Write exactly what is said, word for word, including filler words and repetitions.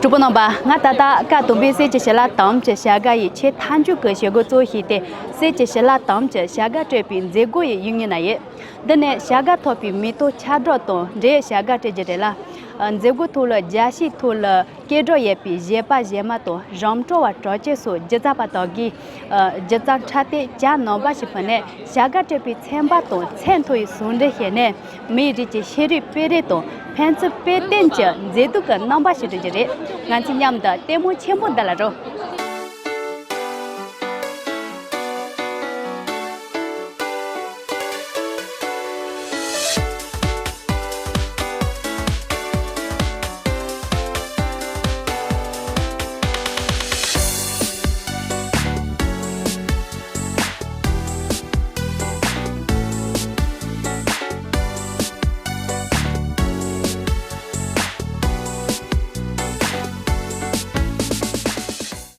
གྲོགས་པོ་རྣམ་པ། ང་ད་ལྟ་ཀ་དུམ་བུའི་གསེར་གྱི་ཞལ་ལག་དམ་གྱི་བྱ་དགའ་ཡི་ཆེས་མཐའ་མཇུག་གི་བྱེད་སྒོ་གཙོ་བྱས་ཏེ། གསེར་གྱི་ཞལ་ལག་དམ་གྱི་བྱ་དགའ་སྤྲད་པའི་མཛད་སྒོ་ཡི་ཡུལ་དངོས་ན་ཡོད། འདི་ནས་བྱ་དགའ་ཐོབ་པའི་མེ་ཏོག་ཆར་སྒྲོག་དང་འབྲེལ་བྱ་དགའ་སྤྲད་རྒྱུ་རེད་ལ། མཛད་སྒོ་ཐོག་ལ་རྒྱལ་སྤྱིའི་ཐོག་ལ་སྐད་གྲགས་ཡོད་པའི་གཞས་པ་གཞས་མ་དང་རམ་གྲོ་བ་གྲགས་ཅན་སོགས་སྒྱུ་རྩལ་པ་དག་གིས་སྒྱུ་རྩལ་འཁྲབ་སྟོན་གྱ་ནོམ་པ་ཞིག་ཕུལ་ནས། བྱ་དགའ་སྤྲད་པའི་ཚན་པ་དང་ཚད་མཐོ་བའི་ཟུང་འབྲེལ་བྱས་ནས། མིའི་རིགས་ཀྱི་ཤེས་རིག་སྤེལ་རེས་དང་ཕན་ཚུན་དཔེ་སྟོན་གྱི་མཛེས་སྡུག་གི་རྣམ་པ་ཞིག་བསྐྲུན་རྒྱུ་རེད། ང་ཚོས་མཉམ་དུ་ལྟད་མོ་ཆེན་པོ་འདི་ལ་འགྲོ།